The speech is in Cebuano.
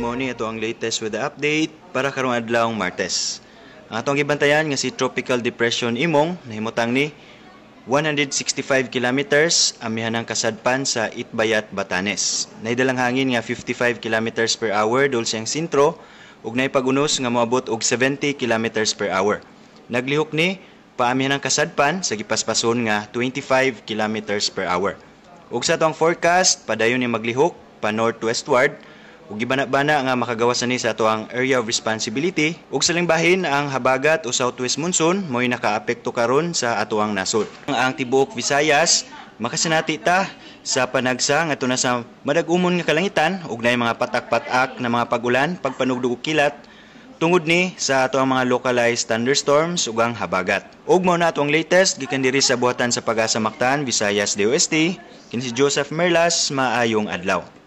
Mao ni ato ang latest weather update para karong adlawng Martes. Ang atong gibantayan nga si Tropical Depression Imong nahimutang ni 165 kilometers amihanang kasadpan sa Itbayat, Batanes. Naidalang hangin nga 55 kilometers per hour dol siyang sentro ug naay pag-unos nga moabot og 70 kilometers per hour. Naglihok ni paamihanang kasadpan sa gipaspason nga 25 kilometers per hour. Ug sa atong forecast, padayon ni maglihok pa northwestward ug gibana-bana nga makagawas ni sa atoang area of responsibility. Ug sa bahin, ang habagat o southwest monsoon mo'y nakaapekto karon sa atoang nasod. Ang tibuok Visayas, makasinati ta sa panagsa ngadto na sa madag-umon nga kalangitan ug naay mga patak-patak na mga pag-ulan, pagpanugdog ug kilat tungod ni sa atoang mga localized thunderstorms ug ang habagat. Ug mao na atong latest gikan diri sa buhatan sa Pag-asa Mactan, Visayas, DOST. Kini si Joseph Merlas, maayong adlaw.